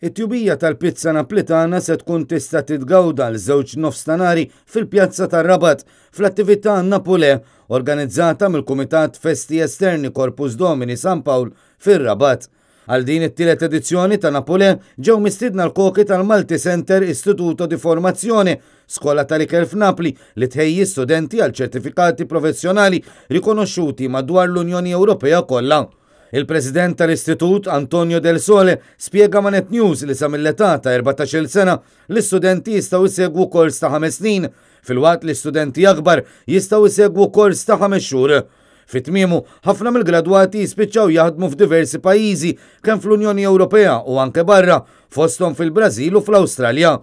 It-tjubija tal-pizza Naplitana se tkun tista' titgawda għal żewġ nofstanhari fil-Pjazza tar-Rabat fl-attività Napolè organizzata mill-Kumitat Festi Esterni Corpus Domini San Pawl fir-Rabat. Għal din it-tielet edizzjoni ta' Napolè ġew mistiedna l-koki tal-Multi Center Istituto di Formazione, skola tal-ikel f'Napli li tħejji studenti għal ċertifikati professjonali rikonoxxuti madwar l-Unjoni Ewropea kollha. Il-President tal-Istitut, Antonio Del Sole, spjega ma' Net News li sa mill-età ta' 14-il sena l-istudenti jistgħu jsegwu kors ta' ħames snin, filwaqt li studenti akbar jistgħu jsegwu kors ta' ħames xhur. Fi tmiemu, ħafna mill-gradwati jispiċċaw jaħdmu f'diversi pajjiżi kemm fl-Unjoni Ewropea u anke barra, fosthom fil-Brażil u fl-Awstralja.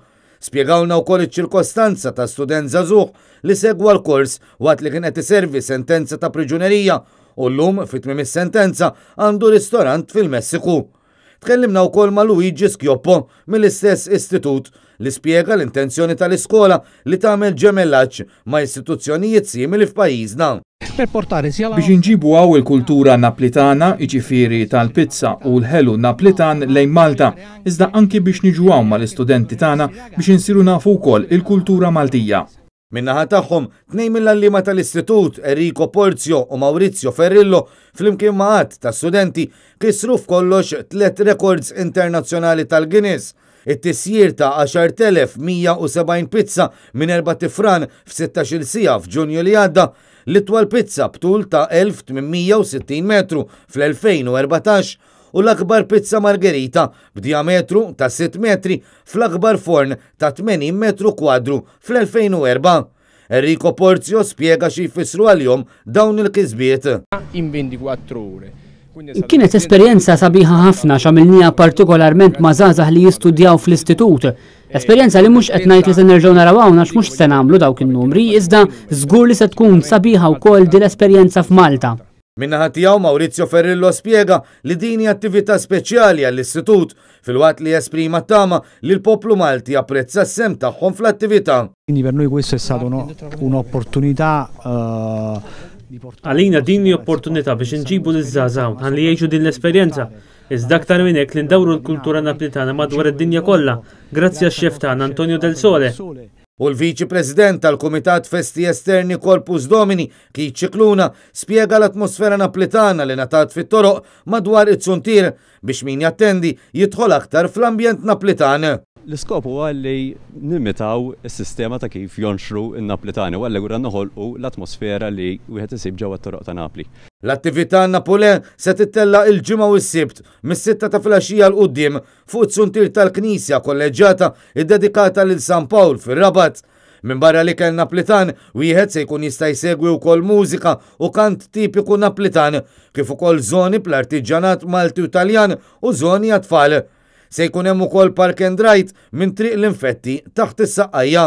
Spjegawlna wkoll iċ-ċirkostanza ta' student żagħżugħ li segwa l-kors waqt li kien qed iservi sentenza ta' priġunerija u llum fi tmiem is-sentenza għandu ristorant fil-Messiku. Tkellimna wkoll ma' Luigi Schioppo mill-istess istitut li spjega l-intenzjoni tal-iskola li tagħmel ġemellaġġ ma' istituzzjonijiet simili f'pajjiżna. Biex inġibu hawn il-kultura Naplitana, jiġifieri tal-pizza u l-ħelu Naplitan lejn Malta, iżda anki biex niġu hawn mal-istudenti tagħna biex insiru nafu wkoll il-kultura Maltija. Min-naħa tagħhom, tnejn mill-għalliema tal-istitut, Enrico Porzio u Maurizio Ferrillo, flimkien ma' għadd ta' studenti, kisru f'kollox tliet rekords internazzjonali tal-Guinness, it-tisjir ta' 10,170 pizza minn erbat ifran f'sittax-il siegħa f'Ġunju li għadda, l-itwal pizza b'tul ta' 1,860 metru fl-2014 u l-akbar pizza margherita b'dijametru ta' sitt metri fl-akbar forn ta' 80 metru kwadru fl-2004. Enrico Porzio spjega xi jfissru għalihom dawn il-kisbiet. In 24 ore. Kienet esperjenza sabiħa ħafna x'għamilniha partikolarment ma' żgħażagħ li jistudjaw fl-istitut. Esperjenza li mhux qed ngħid li se nerġgħu naraw hawn għax mhux se nagħmlu dawk in-numri, iżda żgur li se tkun sabiħa wkoll din l-esperjenza f'Malta. Min-naħa tiegħu Maurizio Ferrillo spjega li din hi attività speċjali għall-istitut filwaqt li esprima t-tama li l-poplu Malti japprezza s-sehem tagħhom fl-attività. Quindi per noi questa è stata un'opportunità di portare. Għalina din hi opportunità biex inġibu liż-żgħażagħ hawn ħalli jgħixu din l-esperjenza, iżda aktar minn hekk li ndawru l-kultura Naplitana madwar id-dinja kollha, grazzi għax-chef tagħna Antonio Del Sole. U l-Viċi President tal-Kumitat Festi Esterni Corpus Domini, Keith Scicluna, spjega l-atmosfera Naplitana li ngħatat fit-toroq madwar iz-zuntier biex min jattendi jidħol aktar fl-ambjent Naplitan. L-iskop huwa li nimitaw is-sistema ta' kif jonxru n-Naplitani u allura noħolqu l-atmosfera li wieħed isib ġewwa t-toroq ta' Napli. L-attività Napolè se tittella' il-Ġimgħa u s-Sibt mis-sitta ta' filgħaxija 'l quddiem fuq iz-zuntier tal-Knisja Kolleġġjata ddedikata lil San Pawl fir-Rabat. Minbarra l-ikel Naplitan, wieħed se jkun jista' jsegwi wkoll mużika u kant tipiku Naplitan, kif ukoll żoni bl-artiġġanat Malti u Taljan u żoni għat-tfal. Se jkun hemm ukoll park and ride minn Triq l-Infetti taħt is-Saqqajja.